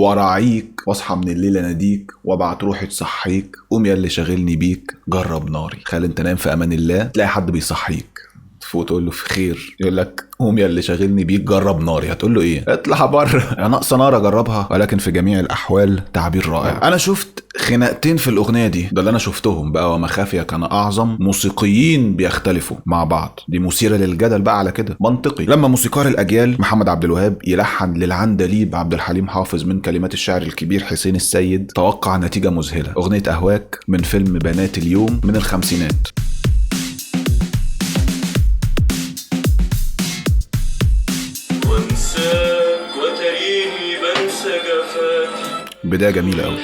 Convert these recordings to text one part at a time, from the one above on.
وراعيك، واصحى من الليل اناديك، وابعت روحي تصحيك، قوم يا اللي شاغلني بيك جرب ناري. تخيل انت نايم في امان الله تلاقي حد بيصحيك، تفوت تقول له في خير، يقول لك قوم يا اللي شاغلني بيك جرب ناري، هتقول له ايه؟ اطلع بره، انا ناقصه نار اجربها. ولكن في جميع الاحوال تعبير رائع. انا شفت خناقتين في الاغنية دي، ده اللي انا شفتهم بقى، وما خافية كان اعظم. موسيقيين بيختلفوا مع بعض، دي مثيرة للجدل بقى على كده، منطقي. لما موسيقار الاجيال محمد عبد الوهاب يلحن للعندليب عبد الحليم حافظ من كلمات الشاعر الكبير حسين السيد، توقع نتيجة مذهلة. اغنية اهواك من فيلم بنات اليوم من الخمسينات. بداية جميلة قوي.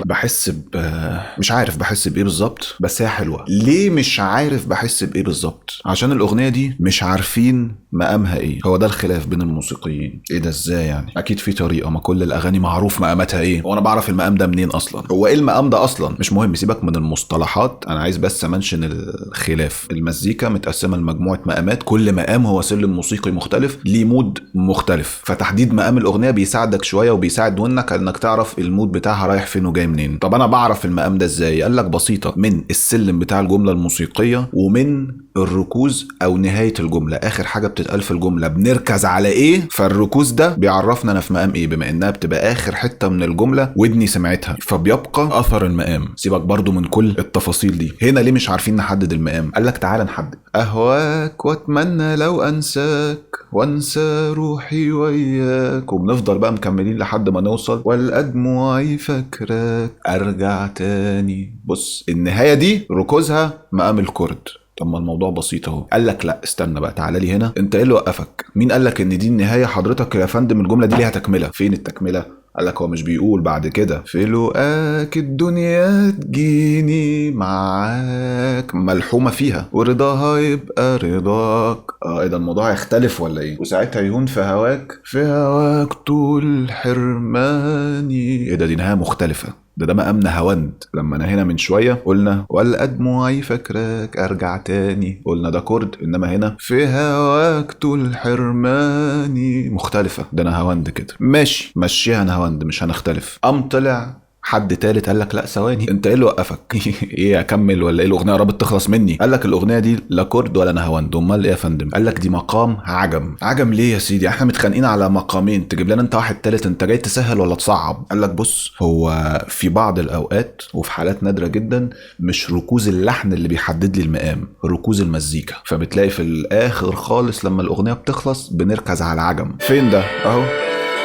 بحس ب مش عارف بحس بايه بالظبط، بس هي حلوة. ليه مش عارف بحس بايه بالظبط؟ عشان الاغنية دي مش عارفين مقامها ايه. هو ده الخلاف بين الموسيقيين. ايه ده ازاي يعني؟ اكيد في طريقه، ما كل الاغاني معروف مقاماتها ايه، وانا بعرف المقام ده منين اصلا؟ هو ايه المقام ده اصلا؟ مش مهم، سيبك من المصطلحات، انا عايز بس ا mention الخلاف. المزيكا متقسمه لمجموعة مقامات، كل مقام هو سلم موسيقي مختلف ليه mood مختلف، فتحديد مقام الاغنية بيساعدك شوية وبيساعد ودنك انك تعرف ال mood بتاعها رايح فين وجاي منين. طب انا بعرف المقام ده ازاي؟ قال لك بسيطة، من السلم بتاع الجملة الموسيقية ومن الركوز او نهاية الجملة، اخر حاجة بتتقال في الجملة بنركز على ايه، فالركوز ده بيعرفنا انا في مقام ايه، بما انها بتبقى اخر حتة من الجملة ودني سمعتها، فبيبقى اثر المقام. سيبك برضو من كل التفاصيل دي. هنا ليه مش عارفين نحدد المقام؟ قال لك تعالى نحدد. اهواك واتمنى لو انساك وانسى روحي وياك، وبنفضل بقى مكملين لحد ما نوصل والادموع فاكراك ارجع تاني. بص النهاية دي ركوزها مقام الكرد. طب ما الموضوع بسيط اهو. قال لك لا استنى بقى، تعالى لي هنا، انت ايه اللي وقفك؟ مين قال لك ان دي النهاية حضرتك يا فندم؟ الجملة دي ليها تكمله، فين التكملة؟ قال لك هو مش بيقول بعد كده في لقاك الدنيا تجيني معاك، ملحومه فيها ورضاها يبقى رضاك. ايه ده الموضوع هيختلف ولا ايه؟ وساعتها يهون في هواك، في هواك طول حرماني. ايه ده، دي نهاية مختلفة، ده مقام نهاوند. لما انا هنا من شوية قلنا والادموع فاكراك ارجع تاني، قلنا ده كرد، انما هنا في هواك طول حرماني مختلفة، ده نهاوند كده. ماشي مشيها نهاوند مش هنختلف. قام طلع حد تالت قال لك لا ثواني، انت ايه اللي وقفك؟ ايه اكمل ولا ايه؟ الاغنية قربت تخلص مني. قال لك الاغنية دي لا كرد ولا نهاوند. امال ايه يا فندم؟ قال لك دي مقام عجم. عجم ليه يا سيدي؟ احنا متخانقين على مقامين، تجيب لنا انت واحد تالت؟ انت جاي تسهل ولا تصعب؟ قال لك بص، هو في بعض الاوقات وفي حالات نادرة جدا مش ركوز اللحن اللي بيحدد لي المقام، ركوز المزيكا. فبتلاقي في الاخر خالص لما الاغنية بتخلص بنركز على العجم. فين ده؟ اهو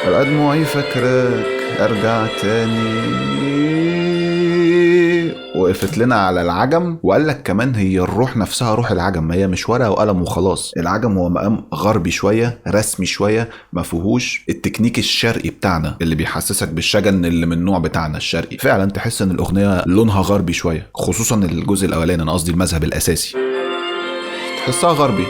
الادموع فاكراك ارجع تاني، وقفت لنا على العجم. وقال لك كمان هي الروح نفسها روح العجم، ما هي مش ورقة وقلم وخلاص. العجم هو مقام غربي شوية، رسمي شوية، ما فيهوش التكنيك الشرقي بتاعنا اللي بيحسسك بالشجن اللي من النوع بتاعنا الشرقي. فعلا تحس ان الاغنية لونها غربي شوية، خصوصا الجزء الاولاني، انا قصدي المذهب الاساسي تحسها غربي.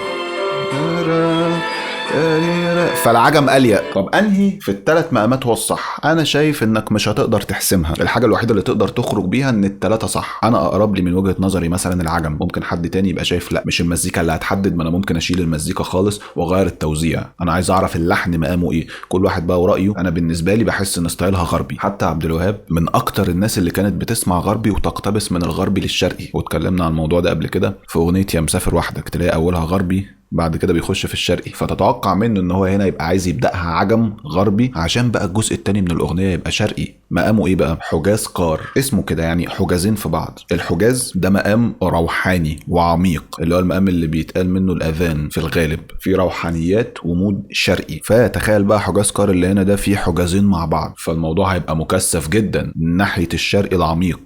فالعجم قليق. طب انهي في الثلاث مقامات هو الصح؟ انا شايف انك مش هتقدر تحسمها. الحاجة الوحيدة اللي تقدر تخرج بيها ان الثلاثة صح. انا اقرب لي من وجهه نظري مثلا العجم، ممكن حد تاني يبقى شايف لا مش المزيكا اللي هتحدد، ما انا ممكن اشيل المزيكا خالص واغير التوزيع، انا عايز اعرف اللحن مقامه ايه. كل واحد بقى ورايه. انا بالنسبة لي بحس ان style ها غربي. حتى عبد الوهاب من اكتر الناس اللي كانت بتسمع غربي وتقتبس من الغربي للشرقي، واتكلمنا عن الموضوع ده قبل كده في اغنية يا مسافر وحدك، تلاقي اولها غربي بعد كده بيخش في الشرقي. فتتوقع منه ان هو هنا يبقى عايز يبداها عجم غربي عشان بقى الجزء الثاني من الاغنية يبقى شرقي. مقامه ايه بقى؟ حجاز قار، اسمه كده، يعني حجازين في بعض. الحجاز ده مقام روحاني وعميق، اللي هو المقام اللي بيتقال منه الاذان في الغالب، في روحانيات و mood شرقي. فتخيل بقى حجاز قار اللي هنا ده فيه حجازين مع بعض، فالموضوع هيبقى مكثف جدا ناحية الشرقي العميق.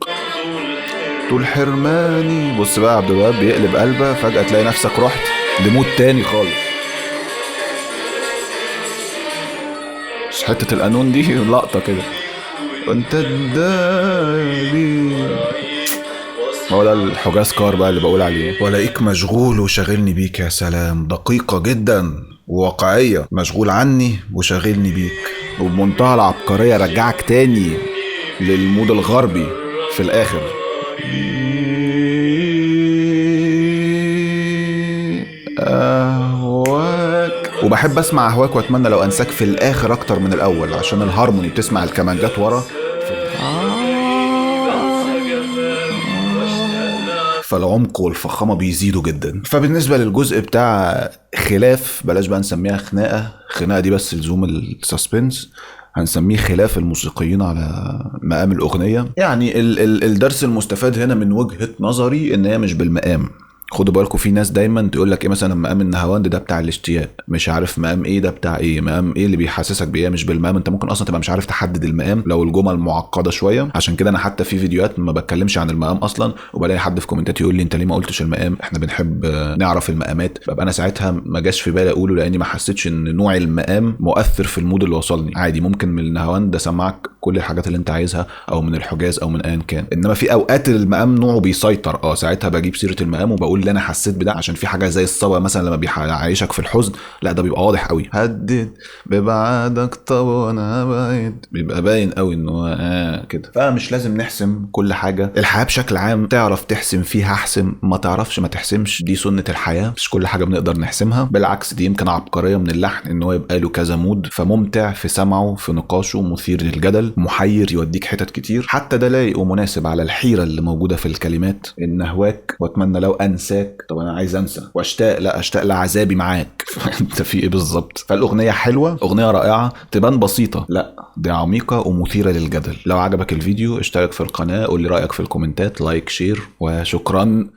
طول حرماني. بص بقى عبد الوهاب بيقلب قلبه، فجأة تلاقي نفسك رحت ل mood تاني خالص. بس حتة القانون دي لقطة كده، وانت تداري. هو ده الحجاز كار بقى اللي بقول عليه. ولاقيك مشغول وشاغلني بيك. يا سلام، دقيقة جدا وواقعية. مشغول عني وشاغلني بيك، وبمنتهى العبقرية رجعك تاني لل mood الغربي في الآخر. أهواك. وبحب اسمع اهواك واتمنى لو انساك في الاخر اكتر من الاول، عشان الهارموني بتسمع الكمانجات ورا، فالعمق والفخامه بيزيدوا جدا. فبالنسبه للجزء بتاع خلاف، بلاش بقى نسميها خناقه، خناقه دي بس لزوم ال suspense، هنسميه خلاف الموسيقيين على مقام الاغنية. يعني الدرس المستفاد هنا من وجهه نظري ان هي مش بالمقام. خدوا بالكم في ناس دايما تقول لك ايه مثلا مقام النهاوند ده بتاع الاشتياق، مش عارف مقام ايه ده بتاع ايه، مقام ايه اللي بيحسسك بايه، مش بالمقام. انت ممكن اصلا تبقى مش عارف تحدد المقام لو الجمل معقدة شوية. عشان كده انا حتى في فيديوهات ما بتكلمش عن المقام اصلا، وبلاقي حد في كومنتات يقول لي انت ليه ما قلتش المقام، احنا بنحب نعرف المقامات. ببقى انا ساعتها ما جاش في بالي اقوله، لاني ما حسيتش ان نوع المقام مؤثر في ال mood اللي وصلني. عادي ممكن من النهاوند اسمعك كل الحاجات اللي انت عايزها، او من الحجاز، او من ايا كان. انما في اوقات المقام نوعه بيسيطر، ساعتها بجيب سيره المقام وبقول اللي انا حسيت بده. عشان في حاجة زي الصبا مثلا لما بيعيشك في الحزن، لا ده بيبقى واضح قوي، هدد ببعادك طب وانا بعيد، بيبقى باين قوي ان هو كده. فمش لازم نحسم كل حاجة. الحياة بشكل عام تعرف تحسم فيها احسم، ما تعرفش ما تحسمش، دي سنة الحياة، مش كل حاجة بنقدر نحسمها. بالعكس دي يمكن عبقرية من اللحن ان هو يبقى له كذا mood، فممتع في سمعه، في نقاشه، مثير للجدل، محير، يوديك حتت كتير. حتى ده لايق ومناسب على الحيرة اللي موجودة في الكلمات، ان اهواك واتمنى لو انساك، طب انا عايز انسى، واشتاق، لا اشتاق لعذابي معاك. انت في ايه بالظبط؟ فالاغنيه حلوة، اغنية رائعة، تبان بسيطة، لا دي عميقة ومثيره للجدل. لو عجبك الفيديو اشترك في القناة، قول لي رايك في الكومنتات، like، share، وشكرا.